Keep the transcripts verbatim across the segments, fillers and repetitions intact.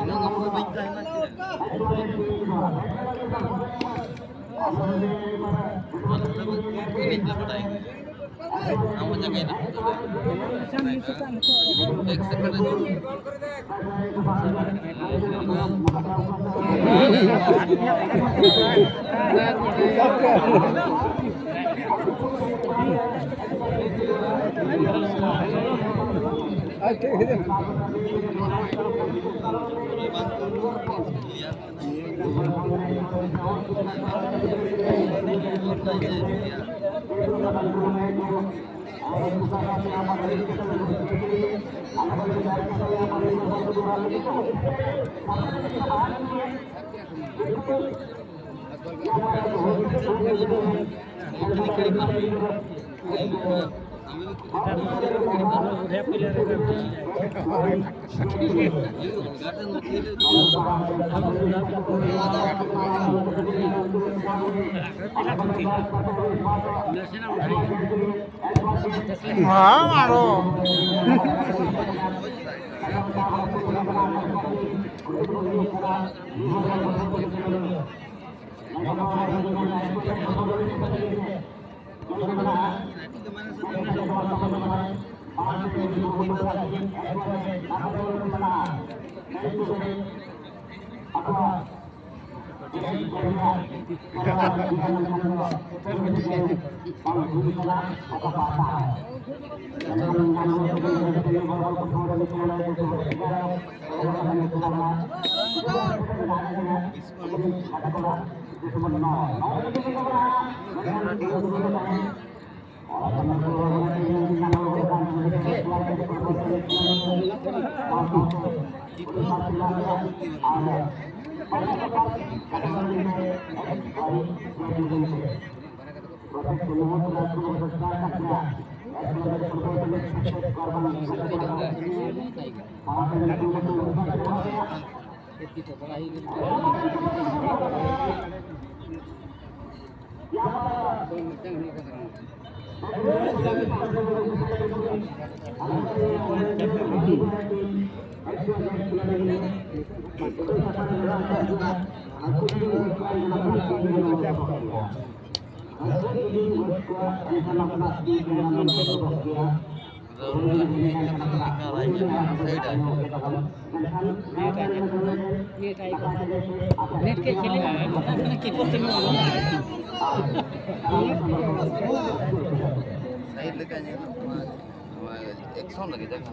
ᱤᱱᱟᱹ ᱚᱠᱛᱚ ᱵᱟᱹᱧ ᱛᱟᱦᱮᱱᱟ ᱪᱮᱫ? ᱮᱱᱮᱡ ᱫᱚ ᱵᱟᱰᱟᱭ ᱜᱮ᱾ ᱟᱢ ᱦᱚᱸ ᱡᱟᱸᱜᱟᱭ ᱫᱚ᱾ ᱮᱠ ᱥᱮᱠᱮᱱᱰ ᱨᱮ᱾ ᱦᱮᱸ, ᱟᱨᱚ᱾ ᱱᱮᱴ ᱠᱮ ᱠᱷᱮᱞᱮ ᱢᱟᱱᱮ ᱠᱤᱯᱚᱨ ᱛᱮ ᱢᱮᱱᱟᱜᱼᱟ᱾ ᱥᱟᱭᱤᱰ ᱞᱮᱠᱟ ᱧᱮᱞᱚᱜ ᱠᱟᱱᱟ, ᱱᱚᱣᱟ ᱮᱠᱥᱚᱱ ᱞᱟᱹᱜᱤᱫ ᱡᱟᱭᱜᱟ᱾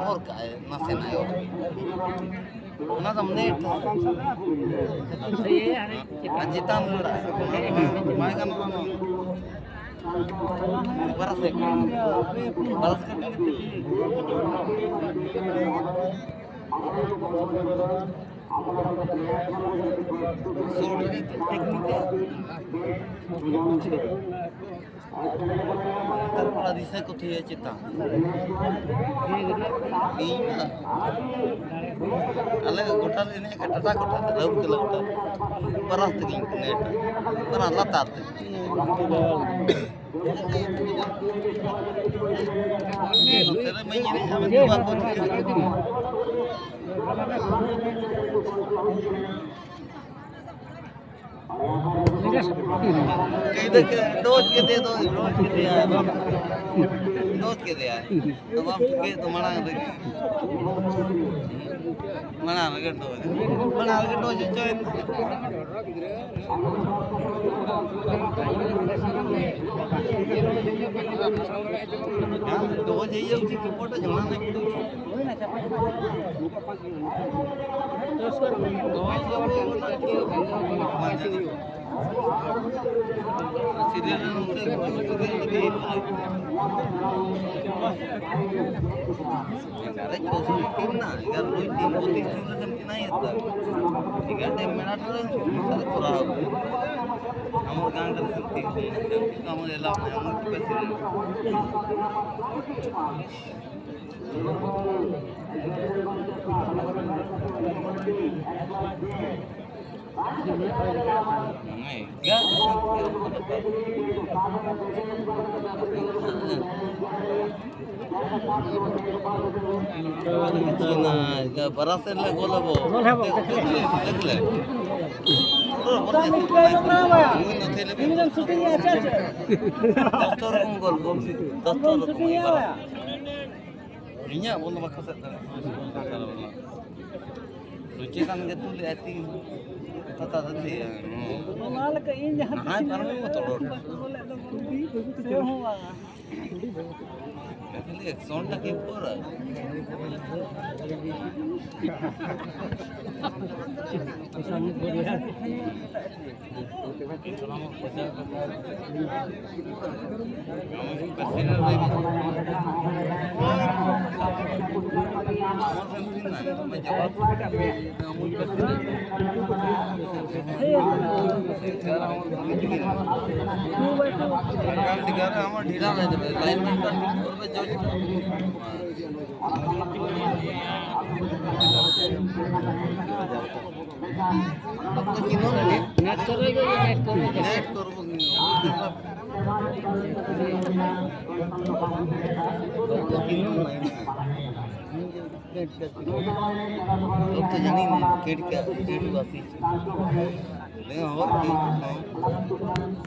ᱚᱨ ᱠᱟᱜᱼᱟᱭ ᱱᱟᱥᱮᱱᱟᱜ ᱚᱨ᱾ ᱚᱱᱟ ᱫᱚ ᱱᱮᱴ ᱟᱨ ᱪᱮᱛᱟᱱ ᱨᱮ ᱵᱟᱭ ᱜᱟᱱᱚᱜᱼᱟ ᱱᱚᱣᱟ᱾ ᱵᱟᱨᱚᱥᱚ ᱮᱠ᱾ ᱵᱟᱨᱚᱥᱚ ᱮᱠ᱾ ᱥᱩᱨ ᱨᱮᱜᱮ ᱯᱤᱠᱱᱤᱠ ᱮ᱾ ᱱᱮᱛᱟᱨ ᱠᱚᱲᱟ ᱫᱤᱥᱟᱹ ᱠᱚ ᱛᱷᱩᱭᱟ ᱪᱮᱛᱟ᱾ ᱤᱧ ᱢᱟ ᱟᱞᱮ ᱜᱚᱴᱟ ᱞᱮ ᱮᱱᱮᱡ ᱠᱟᱱ ᱴᱟᱴᱟ ᱜᱚᱴᱟ, ᱨᱟᱹᱣᱩᱨᱠᱮᱞᱟ ᱜᱚᱴᱟ᱾ ᱵᱟᱨᱟᱥ ᱛᱮᱜᱮᱧ ᱮᱱᱮᱡ ᱠᱟᱱ᱾ ᱵᱟᱨᱟᱥ ᱞᱟᱛᱟᱨ ᱛᱮ᱾ ᱱᱚᱛᱮ ᱨᱮ ᱵᱟᱹᱧ ᱮᱱᱮᱡᱼᱟ, ᱢᱮᱱᱛᱮ ᱵᱟᱠᱚ ᱮᱱᱮᱡᱼᱟ᱾ ᱠᱮᱫᱮ ᱠᱮ-, ᱰᱳᱡᱽ ᱠᱮᱫᱮ ᱫᱚ, ᱰᱳᱡᱽ ᱠᱮᱫᱮᱭᱟ, ᱰᱳᱡᱽ ᱠᱮᱫᱮᱭᱟ᱾ ᱛᱚ ᱵᱟᱢ ᱴᱷᱤᱠᱟᱹᱭᱮᱫ ᱫᱚ ᱢᱟᱲᱟᱝ ᱨᱮᱜᱮ᱾ ᱢᱟᱲᱟᱝ ᱨᱮᱜᱮ ᱰᱳᱡᱽ᱾ ᱢᱟᱲᱟᱝ ᱨᱮᱜᱮ ᱰᱳᱡᱽ ᱦᱚᱪᱚᱭᱮᱱ᱾ ᱰᱳᱡᱽ ᱦᱩᱭᱩᱜ ᱩᱪᱤᱛ ᱠᱚ ᱯᱚᱴᱚᱡ ᱚᱱᱟ ᱞᱟᱹᱜᱤᱫ ᱫᱚ᱾ ᱵᱟᱨᱟᱥ ᱥᱮᱫ ᱞᱮ ᱜᱳᱞ ᱟᱵᱚ᱾ ᱜᱳᱞ ᱦᱮᱸ ᱵᱟᱵᱟ, ᱫᱮᱠᱷ ᱞᱮ᱾ ᱫᱮᱠᱷ ᱞᱮ᱾ ᱫᱮᱠᱷ ᱞᱮ᱾ ᱤᱧ ᱫᱚ ᱥᱩᱴᱤᱝ ᱮᱫᱼᱟ, ᱪᱮᱫ ᱪᱮᱫ? ᱫᱚᱥ ᱨᱚᱠᱚᱢ ᱜᱳᱞ, ᱜᱳᱞ᱾ ᱫᱚᱥ ᱨᱚᱠᱚᱢ ᱥᱩᱴᱤᱝ ᱮᱫᱼᱟ᱾ ᱤᱧᱟᱹᱜ ᱵᱚᱞ ᱫᱚ ᱵᱟᱠᱚ ᱥᱮᱫ ᱫᱟᱲᱮᱭᱟᱜᱼᱟ᱾ ᱞᱩᱪᱤ ᱠᱷᱟᱱ ᱜᱮ ᱛᱩᱞ ᱞᱮᱜᱼᱟᱭ ᱛᱤ᱾ ᱛᱟᱛᱟ ᱫᱚ ᱛᱤ᱾ ᱚᱱᱟ ᱞᱮᱠᱟ ᱤᱧ ᱡᱟᱦᱟᱸ ᱱᱟᱦᱟᱭ ᱛᱤᱥ ᱯᱟᱨᱚᱢ ᱤᱧ ᱢᱟ ᱛᱚᱲᱚᱨ᱾ ᱵᱚᱞ ᱮᱫ ᱫᱚ ᱵᱟᱝ ᱥᱮ ᱦᱚᱸ ᱵᱟᱝ᱾ ᱠᱷᱟᱹᱞᱤ ᱮᱠᱥᱚᱱ ᱴᱟ ᱠᱤ ᱯᱩᱨᱟᱹ᱾ नेट करेगा, ये नेट करेगा। अब तो जानी नहीं, पेट क्या, पेट वासी। ले और की,